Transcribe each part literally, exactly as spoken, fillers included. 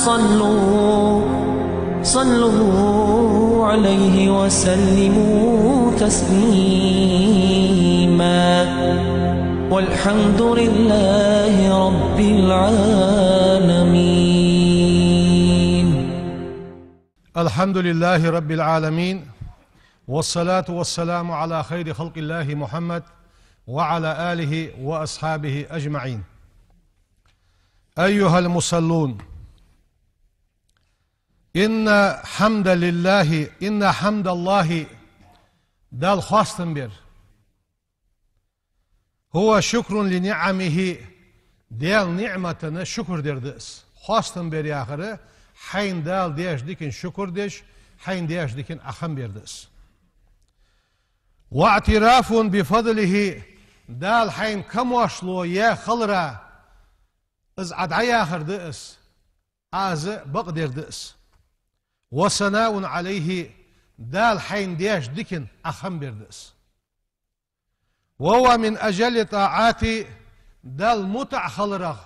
صلوا، صلوا عليه وسلموا تسليما. والحمد لله رب العالمين. الحمد لله رب العالمين، والصلاة والسلام على خير خلق الله محمد وعلى آله وأصحابه أجمعين. أيها المصلون، إن حمد لله، إن حمد الله, Дала хоастам бер, هو شكر لنعمه, Даьла ниӀматана шукр дер да из. Хоастам бер яхар хьайна Дала деш дикана шукр деш, хьайна деш дикана Ӏа хам бер да из. واعتراف بفضله, Дала хьайна камоаршал еш хилара из Ӏа дӀаяхар да из, Ӏа из бакъдер да из. وثناء عليه, Дала хьайна деш дикана Ӏа хам бер да из. وهو من أجل الطاعات, Далла мутӀахьа хиларах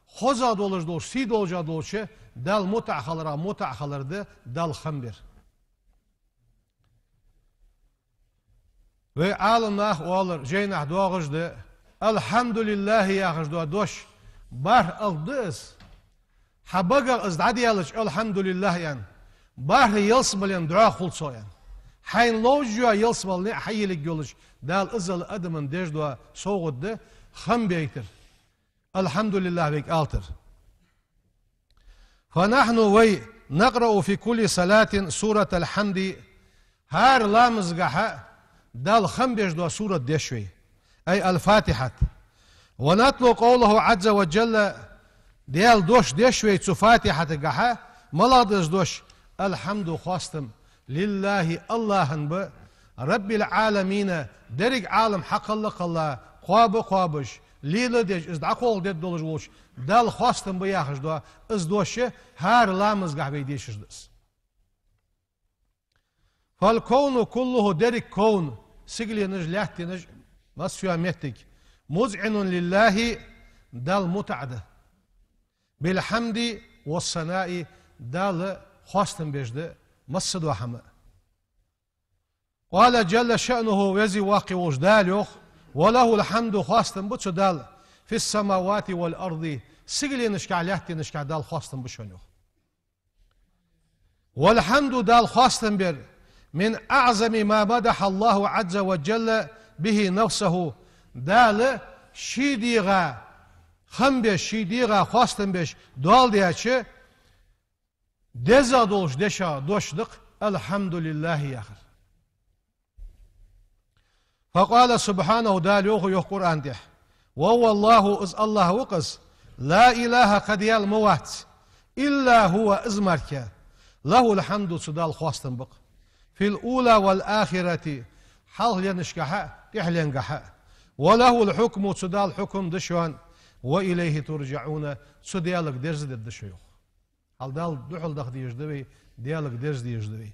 хоза долаш долча, сий долаш долча Далла мутӀахьа хиларах мутӀахьа хилар да Далла хам бер. Вай Ӏаламнаха оалар, жайнашка доагӀаш да, «Алхьамдулиллахь» яхаш дола дош бархӀ алап да из. Хьа багах из дӀадаьлча, «Алхьамдулиллахь» аьнна, бархӀ ялсмален духьа хул цо аьнна. Хьайна ловш йола ялсмале а хьайилиг йолаш, Дала иззал адамашта деш дола совгӀат да, хам байтар. «Алхьамдулиллахь» вайга алатар. فنحن, вай, نقرأ في كل صلاة سورة الحمد, хӀара ламазгахьа Далла хам беш дола сурат деш вай, أي الفاتحة. ونتلو قوله عز وجل, Даьла дош деш вай цу Фатихьатагахьа, малагӀа да из дош? الحمد, хоастам, لله, АллахӀан ба, رب العالمين, деррига Ӏалам хьакхелла а кхелла, кхоаба а кхоабаш, лела а деш, из дӀакхалхадеш долаш волча Далла хоастам ба яхаш дола из дош, хӀара ламазгахьа вай дешаш да из. فالكون كله, деррига ковн, сигаленаш, лаьттанаш, массайола моттиг, مذعن لله, Далла мутӀахьа да, بالحمد والثناء, Далла хоастам беш да массадола хӀама. قال جل شأنه, Веза-Воккха волча Дала йоах: وله الحمد, хоастам ба цу Далла, في السماوات والأرض, сигаленашкахьа, лаьттанашкахьа Далла хоастам ба шоана, йоах. والحمد, Далла хоастам бер, من أعظم ما مدح الله عز وجل به نفسه, Дала ший дегӀа хам беш, ший дегӀа хоастам беш дола деча деза долча дешах дош да-кх «Алхьамдулиллахь» яхар. فقال سبحانه, Дала йоах, йоах Къуръан тӀа: وهو الله, из АллахӀ ва-кх из, لا إله, кхы Даьла ма вац, إلا هو, из мара, له الحمد, цу Далла хоастам ба-кх, في الأولى والآخرة, хьалхаленашкахьа а, тӀехьленгахьа а, وله الحكم, цу Далла хьукам да шоана, وإليه ترجعون, цу Даьлага дерзадергда шо, йоах. Хьал Далла духьал даха дезаш да вай, Даьлага дерза дезаш да вай.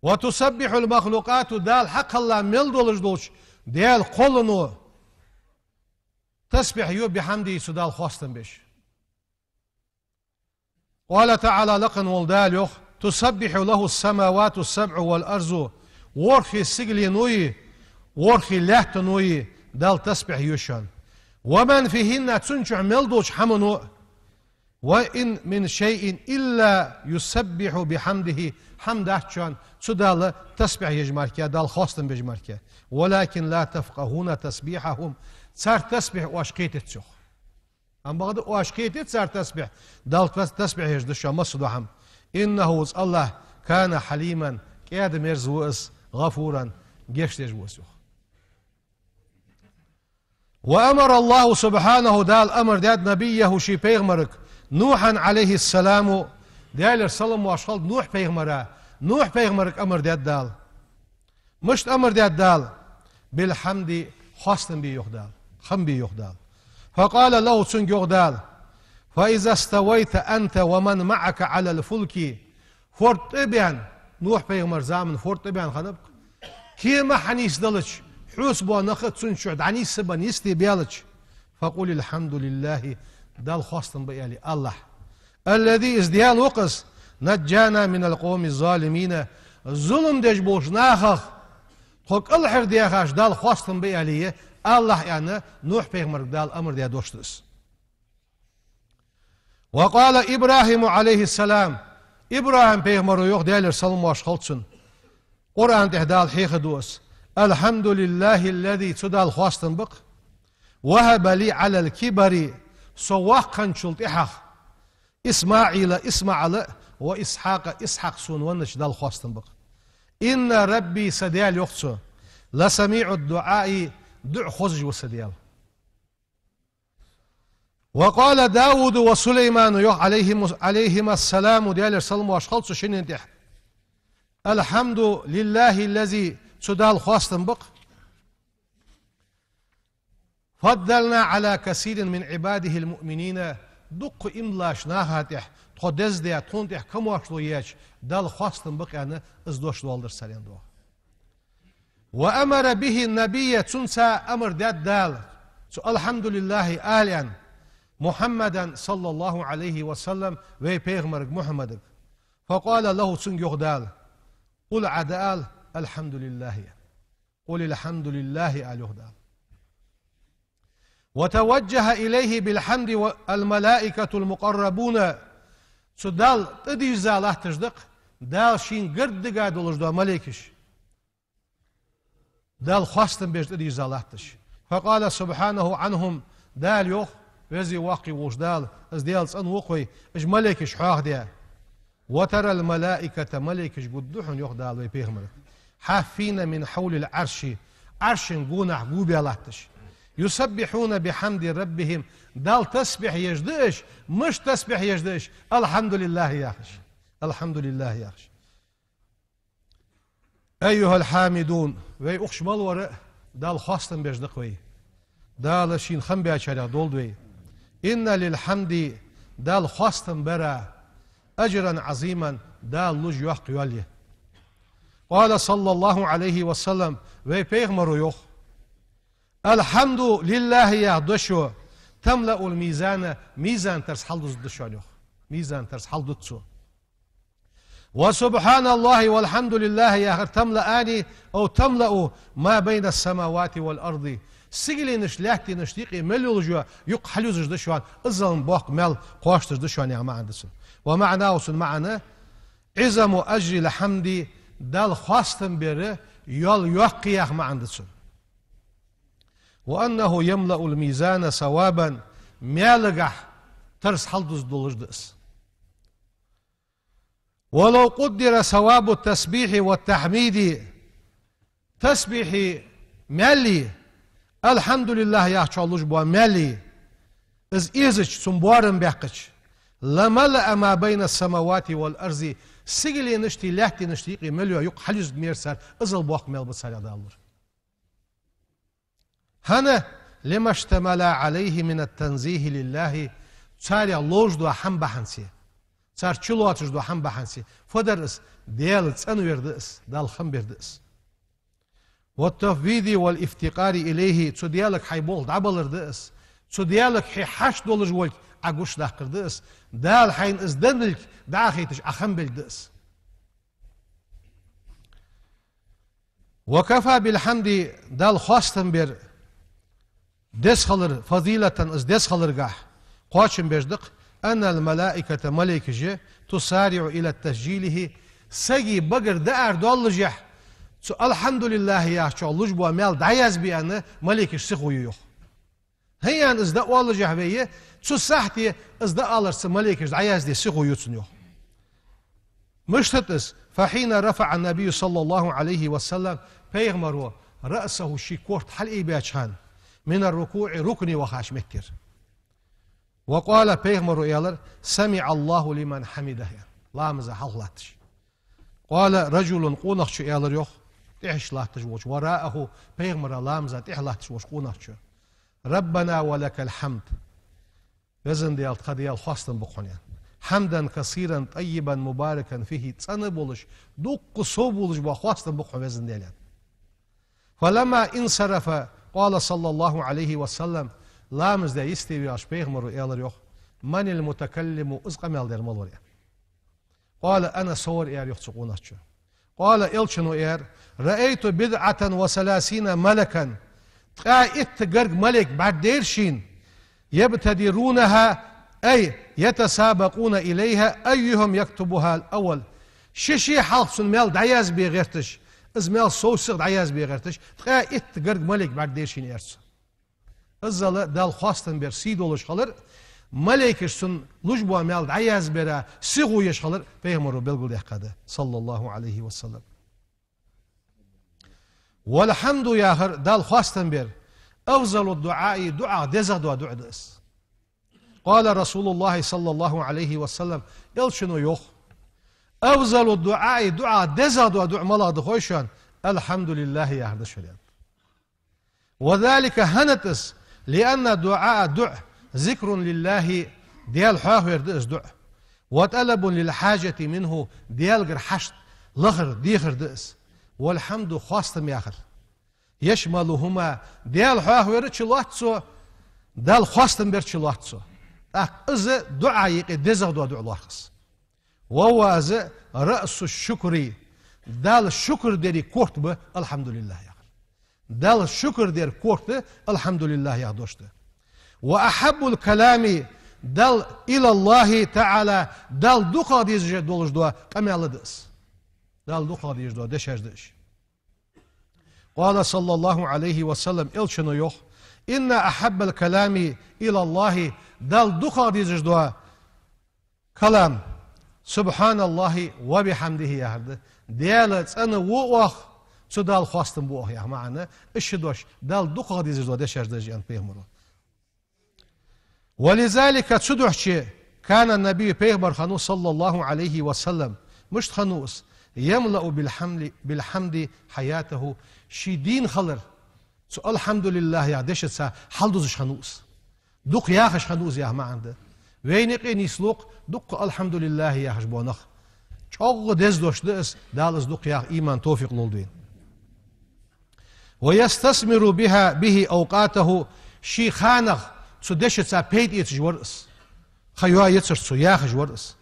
وتسبح المخلوقات, Дала хьакхелла мел долаш долча Даьла кхоллано тасбихь ю, بحمده, цу Далла хоастам беш. قال تعالى, лакха вола Дала йоах: تسبح له السماوات السبع والأرض, ворхӀе сигаленои, ворхӀе лаьттанои Далла тасбихь ю шоана, ومن فيهن, цун чу мел долча хӀамано а, وإن من شيء إلا يسبح بحمده, хӀама дац шоана цу Далла тасбихь еш мара, Далла хоастам беш мара, ولكن لا تفقهون تسبيحهم, цар тасбихь оаш кхетац, йоах. Амма бакъда оаш кхетац цар тасбихь, Далла тас-, тасбихь еш да шоана массадола хӀама. إنه, из АллахӀ, كان حليما, кӀаьда-мерза ва из, غفورا, гешт деш ва из, йоах. وأمر الله سبحانه, Дала амар даьд, نبيه, ший пайхамарга, نوحا عليه السلام, Даьлера салам-моаршал хилда Нухь пайхамара, Нухь пайхамарга амар даьд Дала. Мишта амар даьд Дала? بالحمد, хоастам бе, йоах Дала, хам бе, йоах Дала. فقال له, цунга йоах Дала: فإذا استويت أنت ومن معك على الفلك, форда тӀа а баьнна, Нухь пайхамара заман форда тӀа а баьнна хиннаб-кх, кема хьанийсделча, хьоца бола нах а цун чу дӀанийсабенна йисте баьлча, فقل الحمد لله, Далла хоастам ба аьле, Аллахь. الذي, из Даьла ва-кх из, نجانا من القوم الظالمين, зулам деш болча нахах тхо кӀалхара дехаш Далла хоастам ба аьле, Аллахь, аьнна, Нухь-пайхамарга Дала амар даь дош да из. وقال إبراهيم عليه السلام, ИбрахӀим-пайхамаро йоах, Даьлера салам-моаршал хилда цунна, Къуръан тӀа Дала хьехаду из: الحمد لله الذي, цу Далла хоастам ба-кх, وهب لي على الكبر, со воккха хинначул тӀехьагӀа, إسماعيل, ИсмаӀал а, وإسحاق, Исхьакъ сона веннача Далла хоастам ба-кх. إن ربي, са Даьла, йоах цо, لسميع الدعاء, дуӀа хозаш ва са Даьла. وقال داود وسليمان, йоах, عليهم، عليهما السلام, Даьлера салам-моаршал хилда цу шиннена тӀа: الحمد لله الذي, цу Далла хоастам ба-кх, فضلنا على كثير من عباده المؤمنين, дукха иман долча наха тӀа тхо деза даь, тхона тӀа камоаршал еча Далла хоастам ба-кх, аьнна, из дош доаладир цар, аьнна, йоах. وأمر به النبي, цунца амар даьд Дала, цу الحمد لله ала, аьнна, محمدا صلى الله عليه وسلم, вай пайхамарга Мухьаммадага. فقال له, цунга йоах Дала: قل, Ӏа дӀаала, الحمد لله. قل الحمد لله, ала йоах Дала. وتوجه إليه بالحمد الملائكة المقربون. Цу Далла тӀадийрза латташ да-кх, Дала шийна гаргга долаш дола малейкаш. Далла хоастам беш тӀадийрза латташ. فقال سبحانه عنهم, Дала йоах, веза-воккха волаш Дала, из Даьла цӀена ва-кх вай, уж малейкаш хьоахадаь. وترى الملائكة, малейкаш гургда хьона, йоах Дала вай пайхамарга, حافين من حول العرش, Ӏарша гонахьа гобаь латташ. يسبحون بحمد ربهم, Далла тасбихь еш да уж, мишта тасбихь еш да уж, الحمد لله яхаш. الحمد لله яхаш. أيها الحامدون, вай укхаза мел вар а Далла хоастам беш да-кх вай. Дала шийна хам баьчарех долда вай. إن للحمد, Далла хоастам бара, أجرا عظيما, Дала луш йоккха йоал я. قال صلى الله عليه وسلم, вай пайхамаро йоах: الحمد لله яха дошо تملأ الميزان, мизан тарс хьалдузаргда шоана, йоах. Мизан тарс хьалдуз цо. وسبحان الله والحمد لله яхар تملأان أو تملأ ما بين السماوات والأرض. Сигаленашта, лаьттанашта юкъе мел йолаш йола юкъ хьалъюзаш да шоана, иззал боккха маьл кхоачаш да шоана яха маӀан да цун. ومعناه, цун маӀан: عظم أجر الحمد, Далла хоастам бара йоал йоккха я яха маӀан да цун. وأنه يملأ الميزان ثوابا, маьлагахьа тарс хьалдузаш долаш да из. ولو قدر ثواب التسبيح والتحميد, тасбихьа маьл а, الحمد لله яхачох луш бола маьл а, из эзача, цун боарам баьккхача, لملأ ما بين السماوات والأرض, сигаленашта, лаьттанашта юкъе мел йола юкъ хьалъюзаргда мара цар, иззал боккха маьл ба царех Дала лур. ХӀана? لما اشتملا عليه من التنزيه لله, царех ловш дола хӀама бахьанца, цар чулоацаш дола хӀама бахьанца. Фу дар из? Даьла цӀенвер да из, Далла хам бер да из. والتفويض والافتقار إليه, цу Даьлага хьай болх дӀабалар да из, цу Даьлага хьо хьашт долаш волга Ӏа гучадаккхар да из, Дала хьайна из деннилга дӀахайташ Ӏа хам белга да из. وكفى بالحمد, Далла хоастам бер деза хилар, فضيلة, из деза хиларгахьа кхоачам беш да-кх, أن الملائكة, малейкаш, تسارع إلى تسجيله, сага багара даар доаллашехь, цу الحمد لله яхачох луш бола маьл дӀаязбе аьнна, малейкаш сихо ю, йоах. ХӀаьта из дӀаоаллашехь вай, цу сахьте из дӀааларца малейкаш дӀаязде сихо ю цун, йоах. Мишта да из? فحين رفع النبي صلى الله عليه وسلم, пайхамаро, رأسه, ший корта хьалъайбаьча хана, من الركوع, рукуӀе вахача меттера. وقال, пайхамаро аьлар: سمع الله لمن حمده, ламаза хьалха латташ. قال رجل, къонахчо аьлар, йоах, тӀехьашка латташ волчо, وراءه, пайхамара ламаза тӀехьа латташ волчо, къонахчо: ربنا ولك الحمد. Везан Даьла, тха Даьла, хоастам ба-кх хьона, аьнна. حمدا كثيرا طيبا مباركا فيه, цӀена болаш, дукха сов болаш бола хоастам ба-кх хьона, везан Даьла, аьнна. فلما انصرف قال صلى الله عليه وسلم, ламаз даь йисте ваьлча пайхамаро аьлар, йоах: من المتكلم, из къамаьл дер мала вар, аьнна. قال: أنا, со вар, аьлар йоах цу къонахчо. قال, элчано аьлар: رأيت بضعة وثلاثين ملكا, ткъаь итт гаргга малейк бӀаргадайра шийна, يبتدرونها, أي يتسابقون إليها أيهم يكتبها أول. Ши-ши хьалха цунна маьл дӀаязбе гӀерташ, из маьл совсех дӀаязбе гӀерташ, ткъаь итт гаргга малейк бӀаргадайра шийна, аьлар цо. Иззал Далла хоастам бар сий долаш хилар, малейкаш цунна луш бола маьл дӀаязбара сихо еш хилар пайхамаро белгалдаьккхад, صلى الله عليه وسلم. والحمد яхар, Далла хоастам бар, أفضل الدعاء, дуӀах дезагӀа дола дуӀа да из. قال رسول الله صلى الله عليه وسلم, элчано йоах: أفضل الدعاء, дуӀах дезагӀа дола дуӀа малагӀа да хой шоана? الحمد لله яхар да шоана, аьнна. وذلك, хӀана да из? لأن الدعاء, дуӀа, ذكر لله, Даьла хьоахавар да из дуӀа. وطلب للحاجة منه, Даьлагара хьашт лахар, дехар да из. والحمد, хоастам яхар. يشملهما, Даьла хьоахавар а чулоац цо, Далла хоастам бар а чулоац цо. ТӀаккха из дуӀа юкъе дезагӀа дола дуӀа лоархӀ из. وهو, из, رأس الشكر, Далла шукр дара корта ба الحمد لله яхар. Далла шукр дара корта الحمد لله яха дош да. وأحب الكلام, Далла, إلى الله تعالى, Далла дукхагӀа дезаш долаш дола къамаьл да из. Далла дукхагӀа дезаш дола дешаш да уж. قال صلى الله عليه وسلم, элчано йоах: إن أحب الكلام إلى الله, Далла дукхагӀа дезаш дола калам سبحان الله وبحمده яхар да. Даьла цӀена ва оаха, цу Далла хоастам ба оаха яха маӀан, уж ши дош Далла дукхагӀа дезаш дола дешаш да уж, аьннад пайхамаро. ولذلك, цудухьа, كان النبي, пайхамар хиннав, صلى الله عليه وسلم, мишта хиннав из, يملأ بالحمد, بالحمد حياته, ший дийна хилар цу الحمد لله яха дешаца хьалдузаш хиннав из. Дукха яхаш хиннав из яха маӀан да. Вайна юкъе нийслу-кх дукха الحمد لله яхаш бола нах. ЧӀоагӀа деза дош да из, Дала из дукха яха иман, товфикъ лолда вайна. ويستثمر بها, به أوقاته, ший ханах цу дешаца пайда эцаш вар из. Ха йоаецар цо, яхаш вар из.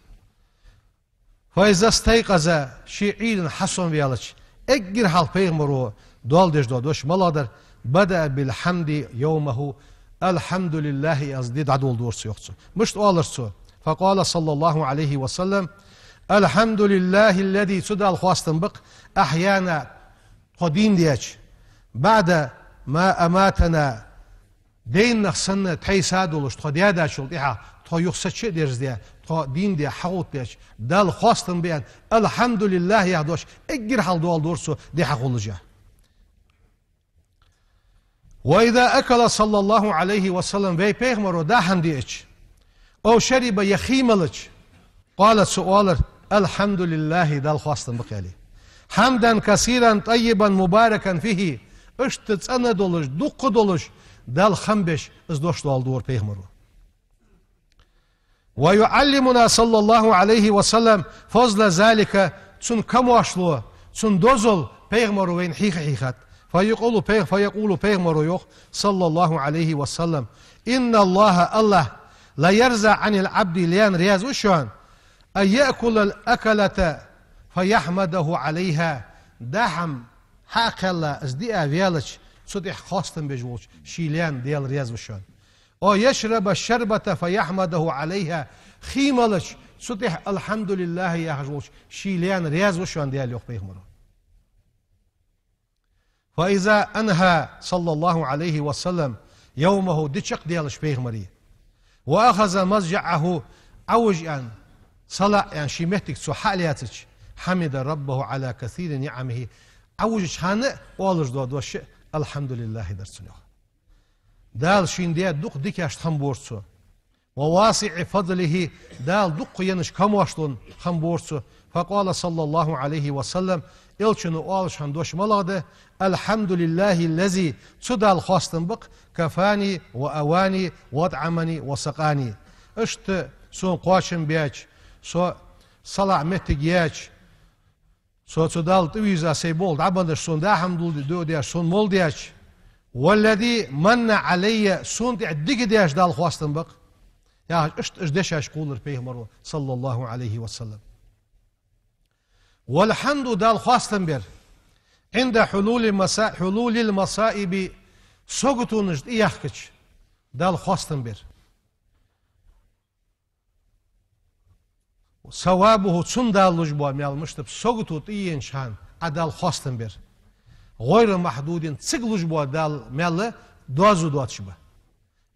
فإذا استيقظ, ше Ӏуйранна хьасомаваьлча, эггара хьалха пайхамаро доал деш дола дош малагӀа дар: بدأ بالحمد يومه, الحمد لله аьнна ди дӀадоладора цо, йоах цо. Мишта оалар цо? فقال صلى الله عليه وسلم: الحمد لله الذي, цу Далла хоастам ба-кх, أحيانا, тхо дийна даьча, بعد ما أماتنا, дайнах санна тхьайса долаш, тхо даьдачул тӀехьагӀа, тхо юха сача а дерзадаь, тхо дийна даь хьагӀовттадаьча, Далла хоастам ба аьнна, الحمد لله яха дош эггара хьалха доаладора цо ди хьахулаш. وإذا أكل صلى الله عليه وسلم, вай пайхамаро даа хӀама диача, أو شرب, е хий мелча, قال, цо оалар: الحمد لله, Далла хоастам ба-кх, аьле. حمدا كثيرا طيبا مباركا فيه, иштта цӀена долаш, дукха долаш, Далла хам беш, из дош доаладора пайхамаро. ويعلمنا صلى الله عليه وسلم فضل ذلك, цун камоаршал, цун дозал пайхамаро вайна хьийха хьийхад. فيقول, пайх-, فيقول, пайхамаро йоах, صلى الله عليه وسلم: إن الله, АллахӀ, ليرضى عن العبد, лаьна раьза ва шоана, أن يأكل الأكلة فيحمده عليها, даа хӀама хьа а кхелла, из диа ваьлча, цу тӀехьа хоастам беш волча ший лаьна Даьла раьза ва шоана. أو يشرب الشربة فيحمده عليها, хий мелча, цу тӀехьа الحمد لله яхаш волча ший лаьна раьза ва шоана Даьла, йоах пайхамаро. فإذا أنهى صلى الله عليه وسلم يومه, ди чакхдаьлча пайхамара, وأخذ مضجعه, Ӏовижа аьнна, салаӀа аьнна, ший моттиг цо хьа а лаьцача, حمد ربه على كثير نعمه, Ӏовижача хана а оалаш дола дош а الحمد لله дар цун, йоах. Дала шийна даь дукха дикашта хам бора цо. وواسع فضله, Дала дукха еннача камоаршалонна хам бора цо. فقال صلى الله عليه وسلم, элчано оалаш хинна дош малагӀа да: الحمد لله الذي, цу Далла хоастам ба-кх, كفاني وآواني وأطعمني وسقاني. Иштта сона кхоачам беча, со салаӀа моттиг еча, со цу Далла тӀавийрза сай болх дӀабеннача, сона даа хӀама дулде, дуа деш, сона мел деча. والذي من علي, сона тӀа дика деш Далла хоастам ба-кх. Яхаш, иштта уж дешаш кхоллар пайхамара, صلى الله عليه وسلم. والحمد, Далла хоастам бар, عند حلول المصا-، حلول المصائب, саготонаш тӀаяхкача Далла хоастам бар. ثوابه, цунна Дала луш бола маьл, мишта ба, сагото тӀаенача хана Ӏа Далла хоастам бар, غير محدود, цига луш бола Дала маьл доазув доацаш ба.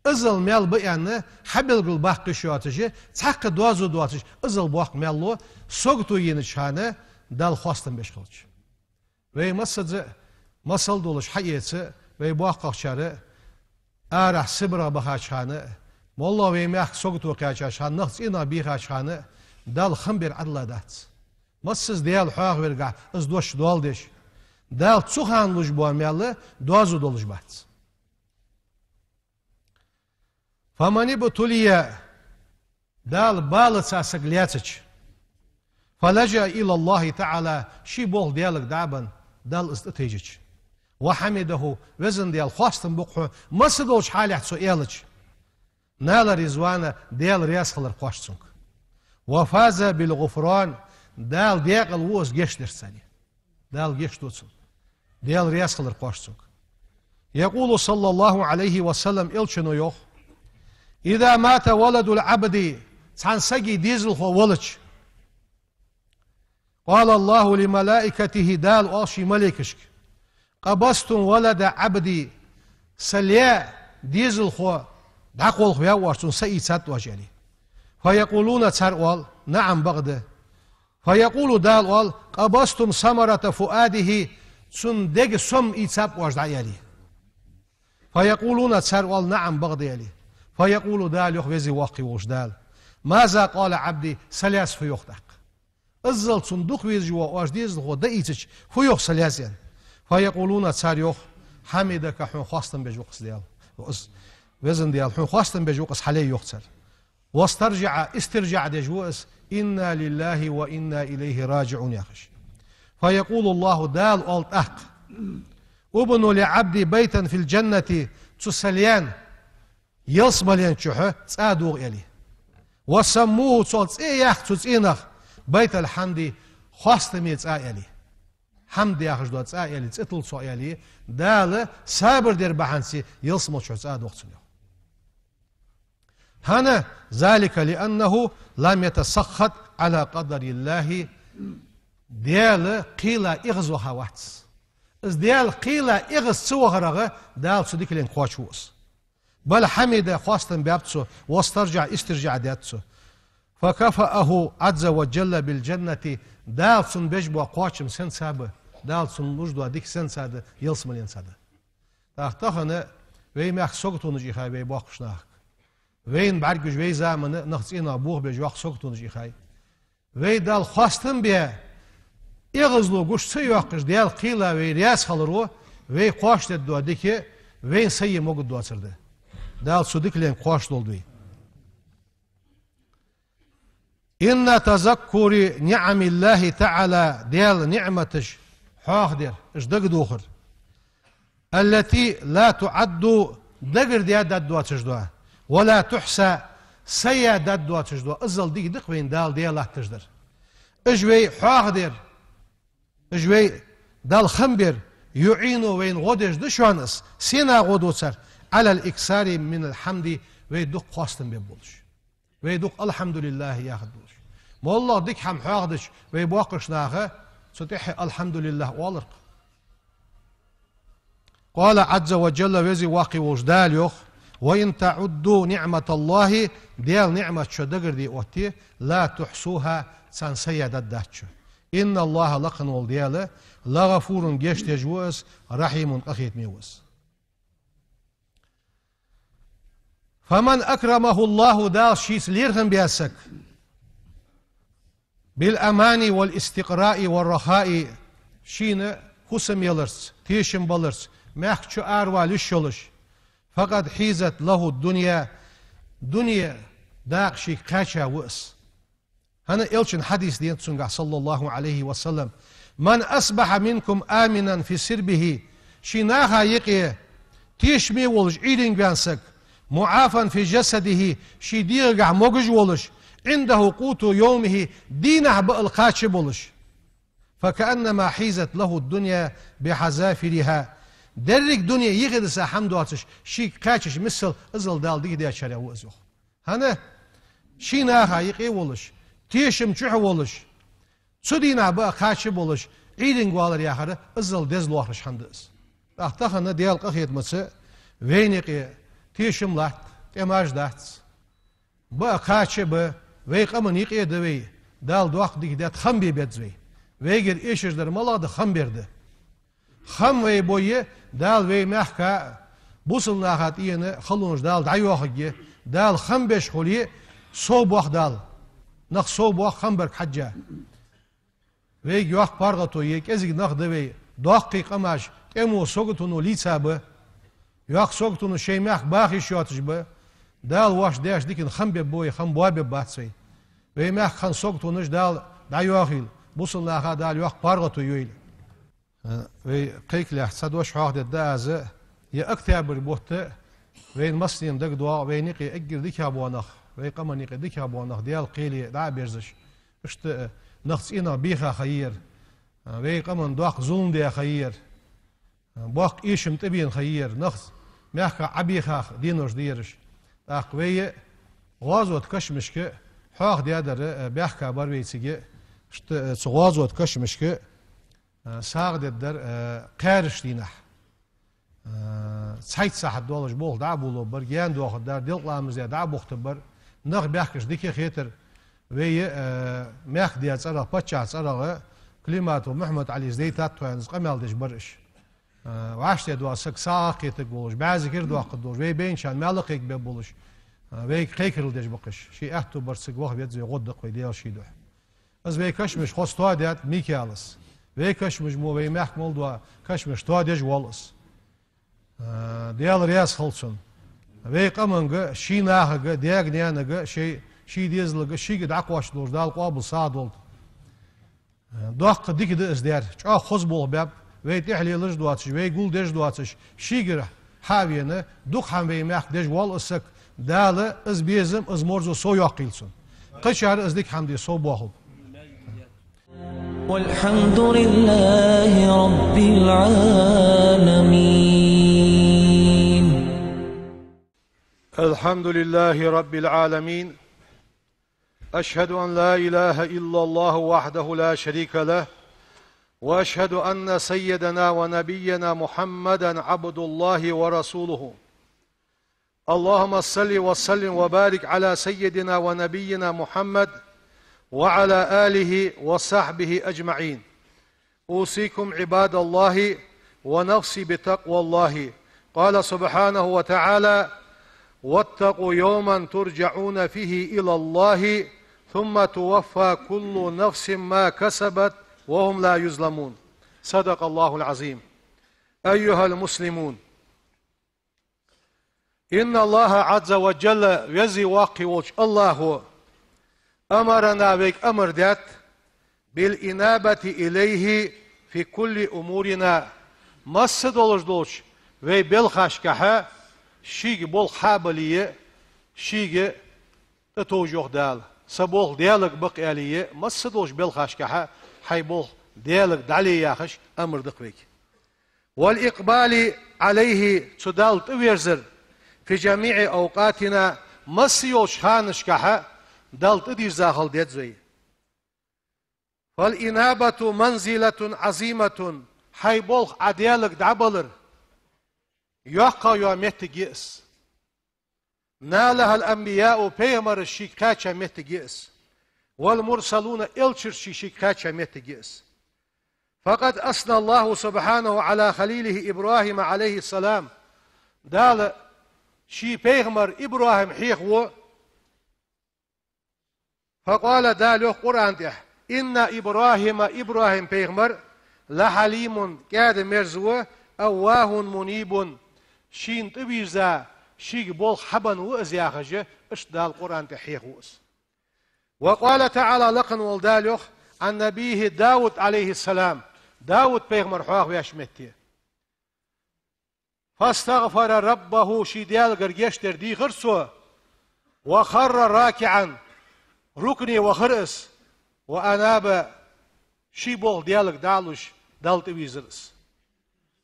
Иззал маьл ба аьнна, хьабелгалбаккха йиш йоацаш, цхьаккха доазув доацаш, иззал боккха маьл лу, сагото енача хана Далла хоастам беш хилча. Вай массаза а масал долаш хьаэца, вай боккхагӀчар арахьа Сибре бахача хана а, моллагӀа вай мехка сагото кхаьчача хана, нах цӀенагӀа бийхача хана а, Далла хам бер Ӏадала дац. Массаза Даьла хьоахавергахьа из дош доал деш, Дала цу хана луш бола маьл доазув долаш бац. فمن ابتلي, Дала балаца саг лаьцача, فلجأ إلى الله تعالى, ший болх Даьлага дӀа а бенна, Далла из тӀатайжача, وحمده, Везан Даьла, хоастам ба-кх Хьона, масса долча хьалехь цо аьлча, نال الرضوان, Даьла раьза хилар кхоач цунга. وفاز بالغفران, Дала даькъала ву из гешт дарца. Дала гешт ду цунна. Даьла раьза хилар кхоач цунга. يقول صلى الله عليه وسلم, Элчано йоах: إذا مات ولد العبد, цхьан сага дезалхо велча, قال الله لملائكته, Дала оал ший малейкашка: قبضتم ولد عبدي, са лай дезалхо дӀакхалхаваьв оаш, цунна са ийцад оаш, аьле. فيقولون, цар оал: نعم, бакъда. فيقول, Дала оал: قبضتم ثمرة فؤاده, цун дега сом ийцаб оаш дӀа, аьле. فيقولون, цар оал: نعم, бакъда, аьле. فيقول, Дала йоах, Веза-Воккха волча Дала: ماذا قال عبدي, са лаьца фу йоах тӀаккха? Иззал цун дукха везаш вола оаш дезалхо дӀаийцача, фу йоах са лаьца, аьнна. فيقولون, цар йоах: حمدك, Хьона хоастам беш ва-кх из Даьла. Из, Везан Даьла, Хьона хоастам беш ва-кх из хьа лай, йоах цар. واسترجع, истиржаӀ деш ва из: إنا لله وإنا إليه راجعون, яхаш. فيقول الله, Дала оал тӀаккха: ابنوا لعبدي بيتا في الجنة, цу са лайна ялсмален чухь цӀа догӀа, аьле. وسموه, цох цӀи а яьккха цу цӀенах, بيت الحمد, хоастама цӀа, аьле. Хьамд яхаш дола цӀа, аьле, цӀи тилла цох, аьле, Дала сабар дер бахьанца ялсмала чухь цӀа догӀа цунна, йоах. ХӀана? ذلك لأنه لم يتسخط على قدر الله, Даьла кхела эгӀазваха вац. Из Даьла кхела эгӀаз ца вахарах Дала цу дика лайнга кхоач ва из. بل حمد, хоастам баьб цо, واسترجع, истиржаӀ даьд цо. فكافأه عز وجل بالجنة, Дала цунна беш бола кхоачам сенца ба, Дала цунна луш дола дика сенца да, ялсмаленца да. ТӀаккха тахан вай мехка саготонаш ийхай вай боккхийча нахага. Вайна бӀаргагуш вай заман нах цӀенагӀа бохабеш йоккха саготонаш ийхай. Вай Далла хоастам бе, эгӀазло гуш ца йоаккхаш, Даьла кхела вай раьза хиларо, вай кхоачашдергдола дика вайна сае могаргдоацар да. Дала цу дика лайнга кхоачаш долда вай. إن تذكر نعم الله تعالى, Даьла ниӀматаш хьоахадер, уж дагадохар, التي لا تعد, дагарде даргдоацаш дола, ولا تحصى, сае даргдоацаш дола, иззал дика да-кх вайна Дала даь латташ дар. Уж вай хьоахадер, уж вай Далла хам бер, يعين, вайна гӀо деш да шоана из, сенах гӀо ду цар, على الإكثار من الحمد, вай дукха хоастам бергболаш болаш. Вай дукха الحمد لله яхаргболаш. МоллагӀа дика хӀама хьоахадича, вай боккхийча наха цу тӀехьа الحمد لله оалар-кх. قال عز وجل, Веза-Воккха волча Дала йоах: وإن تعدوا نعمة الله, Даьла ниӀматаш шо дагарде отте, لا تحصوها, царна сае даргдац шо. إن الله, лакха вола Даьла, لغفور, гешт деш ва из, رحيم, къахетаме ва из. فمن أكرمه الله, Дала шийца лерхӀам баь саг, بالأمان والاستقرار والرخاء, шийна хӀусам яларца, тешам баларца, мехка чу аравала йиш йолаш, فقد حيزت له الدنيا, дуне дакъа шийга кхаьча ва из. ХӀана? Элчан хьадис да цунгахь, صلى الله عليه وسلم: من أصبح منكم آمنا في سربه, ший наха юкъе тешаме волаш Ӏуйранга ваьнна саг, معافى في جسده, ший дегӀагахь могаш волаш, عنده قوت يومه, дийнахьа баал кхача болаш. فكأنما حيزت له الدنيا بحذافيرها. Деррига дуне йихида са хӀама доацаш, шийга кхаьчача миссел, иззал Дала дика дечарех ва из, йоах. ХӀана? Ший наха юкъе волаш, тешам чухь волаш, цу дийнахьа баа кхача болаш, Ӏуйранга валар яхар иззал деза лоархӀаш хӀама да из. ТӀаккха тахан Даьла къахетамца вайна юкъе тешам латт, тӀемаш дац. Баа кхача а ба, вай къаман юкъе да вай, Дала доккха дика даьд, хам бе беза вай. Вайгара эшаш дар малагӀа да, хам бер да. Хам вай бой, Дала вай мехка бусалба наха тӀена халонаш Дала дӀайохаргья, Дала хам беш хуле, сов боах Дала. Нах сов боах хам барга хьежжа. Вайга йоккха паргӀато я, кӀезига нах да вай, доккхий къамаш, тӀемо, саготоно лийца ба. Йоккха саготоно шоай мехка баха йиш йоацаш ба. Дала воаш деш дикан хам беб бой, хам боабеб бац вай. Вай мехка хинна саготонаш Дала дӀайохийла, бусалба наха Дала йоккха паргӀато йойла. Э, вай кхайкалехь цхьа дош хьоахадергда аз, ер октябрь бутт вайна массанена дагадоагӀа, вайна юкъе эггара дикагӀа бола нах, вай къаман юкъе дикагӀа бола нах Даьла кхеле дӀа а берзаш, иштта, э, нах цӀенагӀа бийха ха яр, э, вай къаман доккха зулам даь ха яр, э, боккха эшам тӀабена ха яр, нах мехка Ӏобийха денош да ераш. ТӀаккха вай гӀазота кашамашка хьоахадаьдар, э, баьхка бар вай цига, иштта, э, цу гӀазота кашамашка, э, сагӀа дергдар, э, кхаьрача дийнахьа. Э, цхьайтта сахьат долаш болх дӀа а бувлабар, гаьна доахаргдар, делкъа ламаз даь дӀа а бухтабар, нах баьхкача дика хетар. Вай, э, мехка даь цӀерагӀа, паччахьа цӀерагӀа, Климатов Мухьмад-Ӏалис дайтад тхо аьнна, из къамаьл деш бар уж. Э, вӀаштӀехьа дола саг сагӀа кхетаргволаш, бӀаь зикар доаккхаргдолаш, вай байначарна маьл а кхайкабергболаш, э, вайга кхайкарал деш ба-кх уж. Ший аьттув бар цига ваха веза вай, гӀо даккха вай Даьла ший духьа. Из вай кашамаш хоза тоадаьд Микаилас. Вай кашамаш мо вай мехка мел дола кашамаш тоадеш вола из. А, Даьла раьза хилва цунна. Вай къаманга, ший нахага, даьга-наьнага, ший, ший дезалага, шийга дӀакхоачаш долаш Дала къоабал сагӀа долда. А, доккха дика да из даьр, чӀоагӀа хоза болх баьб, вай тӀехьа лелаш доацаш, вай гулдеш доацаш, шийгара хьа а вена, дукха хӀама вай мехка деш вола из саг, Дала из безам, из марзо сов йоаккхийла цунна. Кхычар из дика хӀама де сов боахалба. والحمد لله رب العالمين. الحمد لله رب العالمين. أشهد أن لا إله إلا الله وحده لا شريك له، وأشهد أن سيدنا ونبينا محمدا عبد الله ورسوله. اللهم صل وسلم وبارك على سيدنا ونبينا محمد وعلى آله وصحبه أجمعين. أوصيكم عباد الله ونفسي بتقوى الله. قال سبحانه وتعالى: واتقوا يوما ترجعون فيه إلى الله ثم توفى كل نفس ما كسبت وهم لا يظلمون. صدق الله العظيم. أيها المسلمون، إن الله عز وجل, веза-воккха волча АллахӀа, أمرنا, вайга амар даьд, بالإنابة إليه في كل أمورنا, масса долаш долча вай белхашкахьа шийга болх хьабале, шийга тӀатовжа, йоах Дала, са болх Даьлага ба-кх аьле, масса долча белхашкахьа хьай болх Даьлага дӀале яхаш амар да-кх вайга. والإقبال عليه, цу Далла тӀаверзар, في جميع أوقاتنا, масса йолча ханашкахьа Далла тӀадийрза хила деза вай. فالإنابة منزلة عظيمة, хьай болх Ӏа Даьлага дӀабалар йоккхагӀа йола моттиг я из. نالها الأنبياء, пайхамараш шийга кхаьча моттиг я из. والمرسلون, элчаш шийга кхаьча моттиг я из. فقد أثنى الله سبحانه على خليله إبراهيم عليه السلام. Дала ший пайхамар ИбрахӀим хьехаво. فقال, Дала йоах Къуръан тӀа: إن إبراهيم, ИбрахӀим пайхамар, لحليم, кӀаьда-мерза ва, أواه منيب, шийна тӀавийрза, шийга болх хьабенна ва из, яхаш, иштта Дала Къуръан тӀа хьехаво из. وقال تعالى, лакха вола Дала йоах, عن نبيه داود عليه السلام, Дауд пайхамар хьоахавеш метте: فاستغفر ربه, ший Даьлагара гешт дар дийхар цо, وخر راكعا, рукуӀе вахар из, وأناب, ший болх Даьлага дӀалуш, Далла тӀавийрзар из.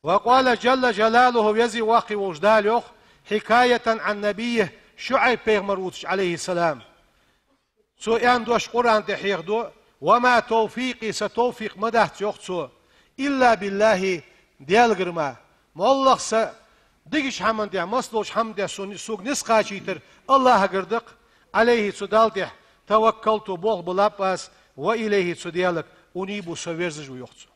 وقال جل جلاله, Веза-Воккха волча Дала йоах, حكاية عن نبيه, ШуӀайб пайхамар вувцаш, عليه السلام. Цо аьнна дош Къуръан тӀа хьехаду: وما توفيقي, са товфикъ ма дац, йоах цо, إلا بالله, Даьлагара мара. МоллагӀа са дикача хӀаман тӀа, массадолча хӀаман тӀа сона, сога низ кхачийтар АллахӀагара да-кх, عليه, цу Далла тӀа, توكلت, болх биллаб аз, وإليه, цу Даьлага, أنيب, со верзаш ва, йоах цо.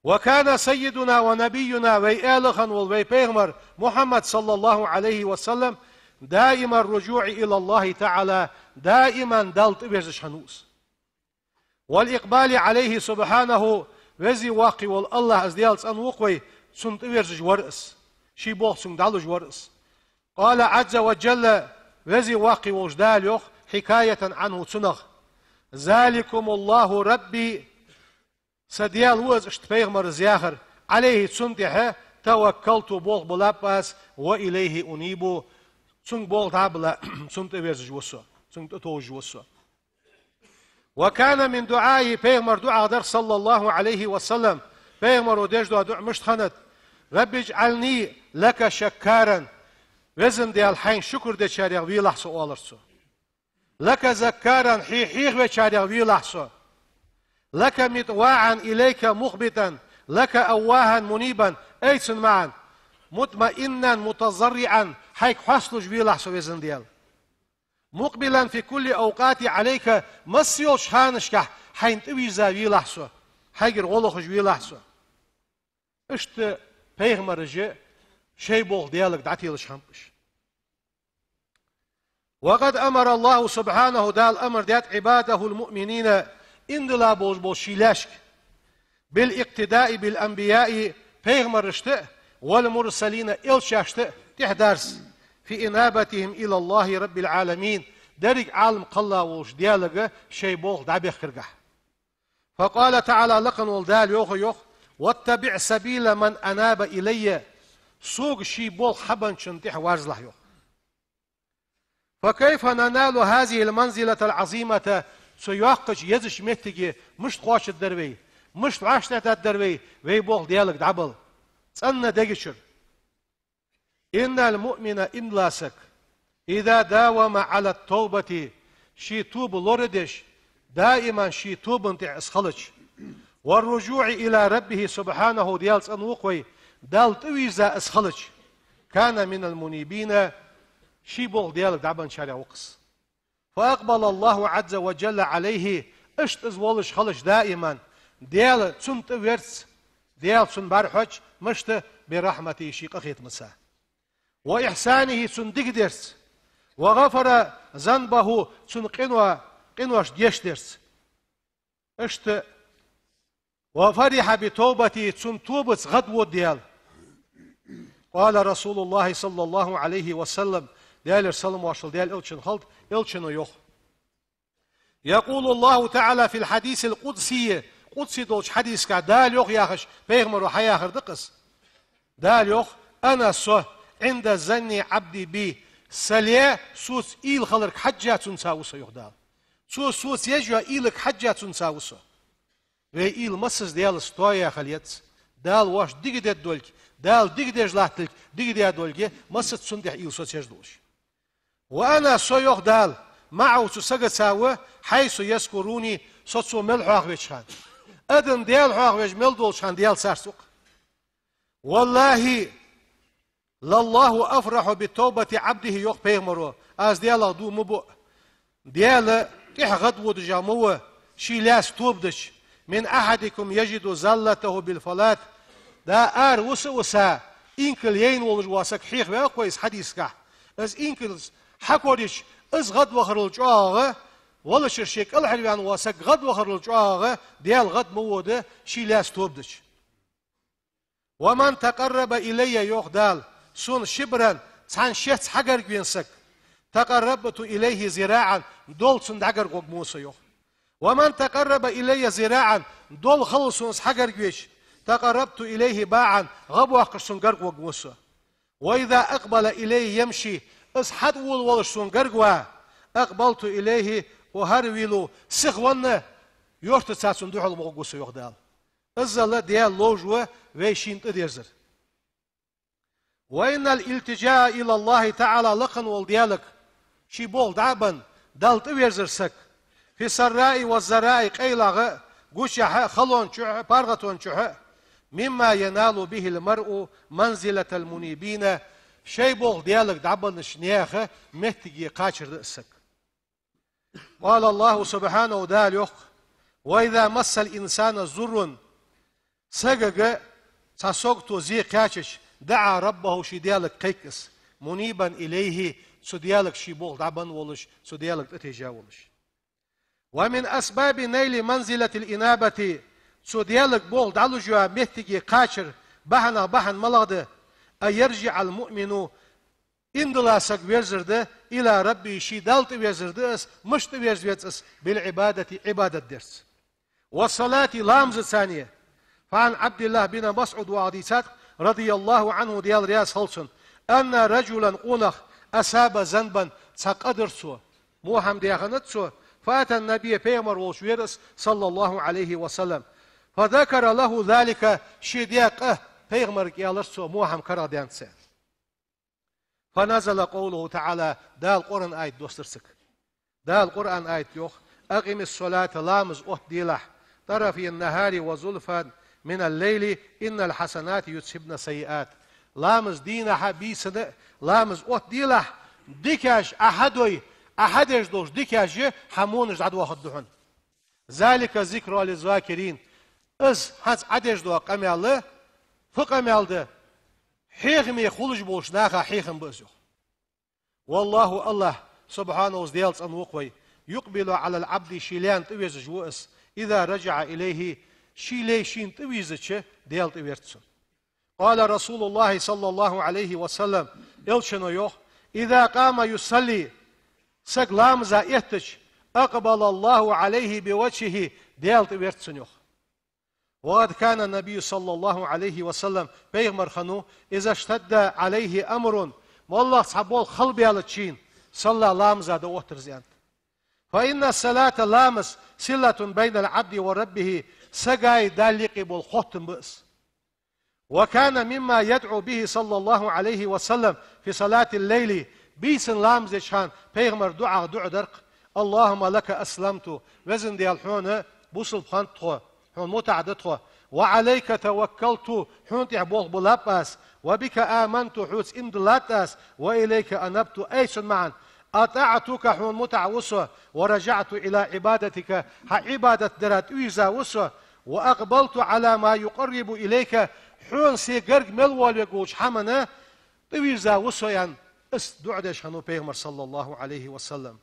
وكان سيدنا ونبينا, вай аьла хинна вола вай пайхамар Мухьаммад, صلى الله عليه وسلم, دائم الرجوع إلى الله تعالى, даиман Далла тӀаверзаш хиннав из. والإقبال عليه سبحانه, Веза-Воккха вола АллахӀ, из Даьла цӀенвоаккх вай, цунна тӀаверзаш вар из, ший болх цунга дӀалуш вар из. قال عز وجل, Веза-Воккха волча Дала йоах, حكاية عنه, цунах: ذلكم الله ربي, са Даьла ва из, иштта пайхамара яхар, عليه, цунна тӀа, توكلت, болх биллаб аз, وإليه أنيب, цунга болх дӀабилла, цунна тӀаверзаш ва со, цунга тӀатовжаш ва со. وكان من دعائه, пайхамара дуӀа дар, صلى الله عليه وسلم, пайхамара деш дола дуӀа мишта хиннад: رب اجعلني لك شكارا, Веза Даьла, Хьайна шукр дечарех велахь со, оалар цо. لك ذكارا, Хье хьехавечарех велахь со. لك مطواعا إليك مخبتا, لك أواها منيبا, ай цун маӀан: مطمئنا متضرعا, Хьайга хьасталуш велахь со, Веза Даьла. مقبلا في كل أوقاتي عليك, масса йолча ханашкахь Хьайна тӀавийрза велахь со, Хьайгара гӀо лохаш велахь со. Иштта пайхамараш шоай болх Даьлага дӀателаш хиннаб уж. وقد أمر الله سبحانه, Дала амар даьд, عباده المؤمنين, иман дилла болаш бола Ший лаьшка, بالاقتداء بالأنبياء, пайхамарашта а, والمرسلين, элчашта а тӀехьадарца, في إنابتهم إلى الله رب العالمين, деррига Ӏалам кхелла волча Даьлага шоай болх дӀабехкаргахь. فقال تعالى, лакха вола Дала йоах, йоах: واتبع سبيل من أناب إلي, Сога ший болх хьабенначун тӀехьа верзалахь, йоах. فكيف ننال هذه المنزلة العظيمة, цу йоккхача, езача моттиге мишта кхоачаргдар вай, мишта вӀаштӀехьдаргдар вай, вай болх Даьлага дӀабала? ЦӀена дега чура. إن المؤمن, иман дилла саг, إذا داوم على التوبة, ший тоба лорадеш, даиман ший тобан тӀа из хилча, والرجوع إلى ربه سبحانه, Даьла цӀенвоаккх вай, Далла тӀавийрза из хилча, كان من المنيبين, ший болх Даьлага дӀабенначарех ва-кх из. فأقبل الله عز وجل عليه, иштта из волаш хилча даиман, Даьла цунна тӀаверза, Даьла цунна бӀарахьош, мишта? برحمته, ший къахетамца, وإحسانه, цунна дикадерца, وغفر ذنبه, цун къино-, къиношта гешт дерца. Иштта, وفرح بتوبته, цун тобаца гӀадвода Даьла. قال رسول الله صلى الله عليه وسلم, Даьлера салам-моаршал Даьла элчанна хилда, элчано йоах. يقول الله تعالى في الحديث القدسي, къудси долча хьадисагахь Дала йоах яхаш, пайхамаро хьаяхар да-кх из. Дала йоах: أنا, со, عند ظن عبدي بي, са лай соца уйла хиларга хьежжа цунца ва со, йоах Дала. Цо соца еш йола уйлага хьежжа цунца ва со. Вай уйла массаза Даьлаца тоаяь хила еза. Дала воашта дикадергдолга, Дала дикадеш латталга дикадаь долга, массаза цунна тӀехьа уйла соцаеш долаш. وأنا, со, йоах Дала, معه, цу сагаца ва, حيث يذكرني, со цо мел хьоахавеча хана. Адам Даьла хьоахавеш мел долча хана Даьла царца ва-кх. والله لله أفرح بتوبة عبده, йоах пайхамаро, аз Даьлах дув ма буъ, Даьла тӀехьа гӀадводаш ма ва ший лаьца тоба дича, من أحدكم يجد زلته بالفلاة. Да ара виса-виса инкал яйна волаш вола саг хьоахаваьккхав из хьадисагахь. Из инкал хьакорайича, из гӀадвахарал чӀоагӀагӀа, валлачура ше кӀалхарваьнна вола саг гӀадвахарал чӀоагӀагӀа Даьла гӀад ма вода ший лаьца тоба дича. ومن تقرب إلي, йоах Дала, сона شبرا, цхьан шец хьагарга вена саг, تقربت إليه ذراعا, дола цунна дӀагарга гӀоргва со, йоах. ومن تقرب إلي ذراعا, дола хала сона из хьагарга веча, تقربت إليه باعا, гӀа боаккхаш цунна гарга варгва со. وإذا أقبل إلي يمشي, из хьатӀавола волаш сона гарга ва, أقبلت إليه, أهرول, сихвенна, юртаца цунна духьал ма гӀоргва со, йоах Дала. Иззал Даьла ловш ва вай шийна тӀадерзар. وإن الالتجاء إلى الله تعالى, лакха вола Даьлага ший болх дӀа а бенна, Далла тӀаверзар сага, في السراء والضراء, къайлагӀа а, гучахьа а, халончухьа а, паргӀатончухьа а, مما ينال به المرء منزلة المنيبين, шоай болх Даьлага дӀабеннача наьха моттиге кхачар да из саг. قال الله سبحانه, Дала йоах: وإذا مس الإنسان ضر, сагага цхьа сагото, зе кхаьчача, دعا ربه, ший Даьлага кхайк из, منيبا إليه, цу Даьлага ший болх дӀабенна волаш, цу Даьлага тӀатийжа волаш. ومن أسباب نيل منزلة الإنابة, цу Даьлага болх дӀалуш йола моттиге кхачара бахьанех бахьан малагӀа да: أن يرجع المؤمن, иман дола саг верзар да, إلى ربه, ший Далла тӀаверзар да из, мишта тӀаверза веза из, بالعبادة, Ӏибадат дарца. والصلاة, ламазаца а. فعن عبد الله بن مسعود, ваха дийцад, رضي الله عنه, Даьла раьза хилва цунна, أن رجلا, къонах, أصاب ذنبا, цхьа къа дир цо, во хӀама даь хиннад цо, فأتى النبي, пайхамар волча вера из, صلى الله عليه وسلم, فذكر له ذلك, ше даь къа пайхамарга аьлар цо, во хӀама карагӀдаьннад цо. فنزل قوله تعالى, Дала Къуръан аят доссадир цунга. Дала Къуръан аят йоах: أقم الصلاة, ламаз оттаделахь, طرفي النهار وزلفا من الليل إن الحسنات يذهبن السيئات. Ламаз дийнахьа а, бийсанна а ламаз оттаделахь, дикаш Ӏа хьадой, Ӏа хьадеш долча дикаша хьа вонаш дӀадоахаргда хьона. ذلك ذكرى للذاكرين. Из хӀанз Ӏа деш дола къамаьл, фу къамаьл да, хьехаме хулаш болча наха хьехам ба из, йоах. والله, АллахӀ, سبحانه, из Даьла цӀенвоаккх вай, يقبل على العبد, ший лайна тӀавезаш ва из, إذا رجع إليه, ший лай шийна тӀавийрзача, Даьла тӀаверза цунна. قال رسول الله صلى الله عليه وسلم, Элчано йоах: إذا قام يصلي, саг ламаза эттача, أقبل الله عليه بوجهه, Даьла тӀаверза цунна, йоах. وقد كان النبي صلى الله عليه وسلم, пайхамар хиннав, إذا اشتد عليه أمر, моллагӀа цхьа болх хьалбаьлча шийна, صلى, ламаза дӀаоттар из, аьннад. فإن الصلاة, ламаз, صلة بين العبد وربه, сагаи Далла юкъе бола хоттам ба из. وكان مما يدعو به صلى الله عليه وسلم في صلاة الليل, бийсан ламаз деча хана пайхамара дуӀах дуӀа дар-кх: اللهم لك أسلمت, Веза Даьла, Хьона бусалба хиннад тхо, Хьона мутӀахь да тхо, وعليك توكلت, Хьона тӀа болх биллаб аз, وبك آمنت, Хьоца иман диллад аз, وإليك أنبت, ай цун маӀан: أطعتك, Хьона мутӀахь ва со, ورجعت إلى عبادتك, Хьа Ӏибадат дара тӀавийрза ва со, وأقبلت على ما يقرب إليك, Хьона Се гарга мел воалавергволча хӀамана тӀавийрза ва со, аьнна, из дуӀа деш хиннав пайхамар, صلى الله عليه وسلم.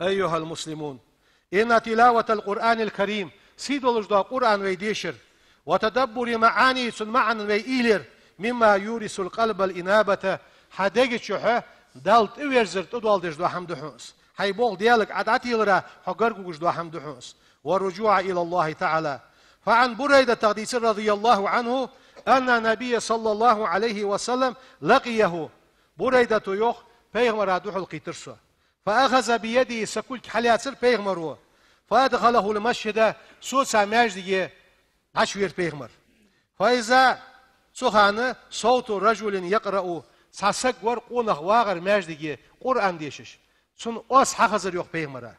أيها المسلمون، إن تلاوة القرآن الكريم, сий долаш дола Къуръан вай дешар, وتدبر معانيه, цун маӀанна вай уйла яр, مما يورث القلب الإنابة, хьа дега чухь Далла тӀаверзар тӀадоаладеш дола хӀама да хьона из. Хьай болх Даьлага Ӏа дӀателар, хьо гаргавугаш дола хӀама да хьона из. والرجوع إلى الله تعالى. فعن بريدة, тӀаккха дийцар, رضي الله عنه, أن النبي صلى الله عليه وسلم لقيه. Бурайдата йоах: пайхамара духьалкхийттар со. فأخذ بيده, са кулг хьалаьцар пайхамаро. فأدخله المسجد, соца маьждиге дӀачувера пайхамар. فإذا, цу хана, صوت رجل يقرأ, цхьа саг вар, къонах вагӀар маьждиге Къуръан дешаш. Цун оаз хьахазар, йоах, пайхамара.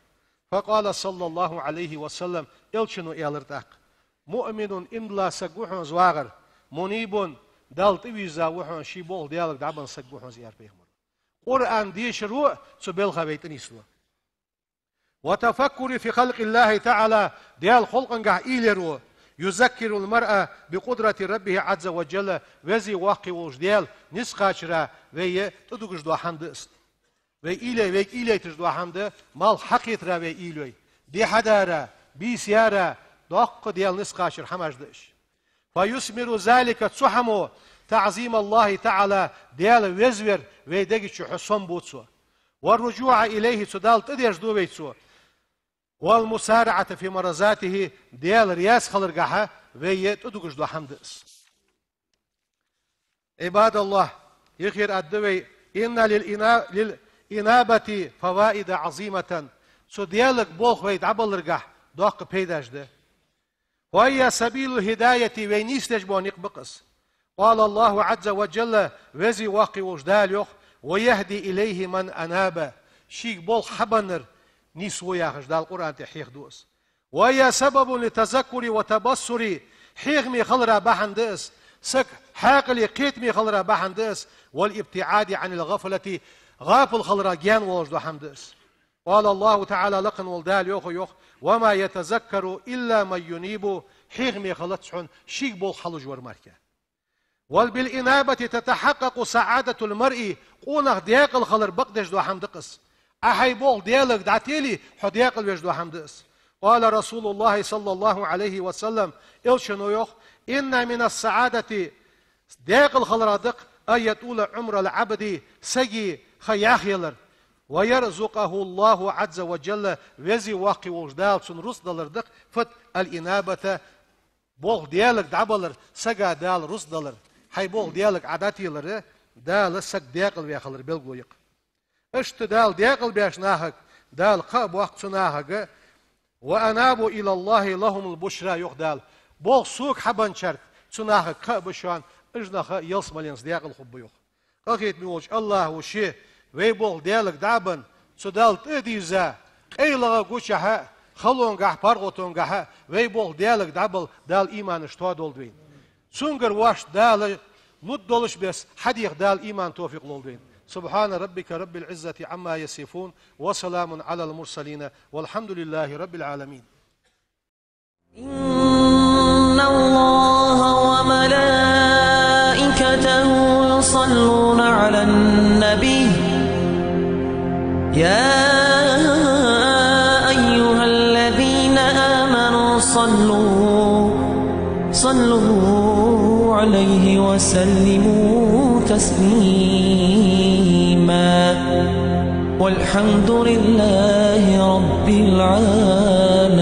فقال صلى الله عليه وسلم, Элчано аьлар тӀаккха: مؤمن, иман дола саг ва хьона из вагӀар, منيب, Далла тӀавийрза ва хьона, ший болх Даьлага дӀабенна саг ва хьона из, аьлар пайхамаро. Къуръан дешаро цу балха вай тӀанийслу. والتفكر في خلق الله تعالى, Даьла халкъангахьа уйла яро, يذكر المرء بقدرة ربه عز وجل, Веза Воккха волча Даьла низ кхачара вай тӀадугаш дола хӀама да из. Вай уйла, вайга уйла яйташ дола хӀама да, малх хьакхетара вай уйла йой, ди хьадара, бийса яра, доккха Даьла низ кхачара хӀамаш да уж. فيثمر ذلك, цу хӀамо, تعظيم الله تعالى, Даьла везавар вай дега чухь сомабу цо. والرجوع إليه, цу Далла тӀадерзаду вай цо. والمسارعة في مرضاته, Даьла раьза хиларгахьа вай тӀадугаш дола хӀама да из. عباد الله, йихира аргда вай, إن للإنا-، للإنابة فوائد عظيمة. Цу Даьлага болх вай дӀабаларгахьа доккха пайдаш да. وهي سبيل الهداية, вай нийсдеш бола никъ ба-кх из. قال الله عز وجل, Веза-Воккха волча Дала йоах: ويهدي إليه من أناب. Шийга болх хьабеннар нийсву яхаш, Дала Къуръан тӀа хьехаду из. وهي سبب للتذكر والتبصر, хьехаме хилара бахьан да из, саг хьаькъале, кхетаме хилара бахьан да из, والابتعاد عن الغفلة, гӀафал хилара гаьна волаш дола хӀама да из. قال الله تعالى, лакха вола Дала йоах, йоах: وما يتذكر إلا من ينيب, хьехаме хилац хьона шийга болх хьалуш вар мара. وبالإنابة تتحقق سعادة المرء, къонах даькъала хилар бакъдеш дола хӀама да-кх из. Ӏа хьай болх Даьлага дӀателе, хьо даькъала веш дола хӀама да из. قال رسول الله صلى الله عليه وسلم, Элчано йоах: إن من السعادة, даькъала хиларах да-кх, أن يطول عمر العبد, сага ха яхъелар, ويرزقه الله عز وجل, Веза-Воккха волча Дала цунна рузкъа далар да-кх, фат الإنابة, болх Даьлага дӀабалар, сага Дала рузкъа далар. Хьай болх Даьлага Ӏа дӀателар, Дала саг даькъала ваь хилар белгало я-кх. Иштта Дала даькъала беш нахага Дала кхаъ боаккх цу нахага, وأنابوا إلى الله لهم البشرى, йоах Дала. Болх Сога хьабенначарга, цу нахага кхаъ ба шоана, уж нах ялсмаленца даькъала хургба, йоах. Къахетаме волча АллахӀа ше вай болх Даьлага дӀа а бенна, цу Далла тӀа а дийрза, къайлагӀа гучахьа, халонгахьа, паргӀатонгахьа вай болх Даьлага дӀабала Дала иманаш тоадолда вайна. Цунгара вайна Дала лургдолаш бесса хьадеха Дала иман, тоуфикъ лолда вайна. سبحان ربك رب العزة عما يصفون وسلام على المرسلين والحمد لله رب العالمين. إن الله وملائكته يصلون على النبي، يا أيها الذين آمنوا صلوا، صلوا عليه وسلموا تسليما. والحمد لله رب العالمين.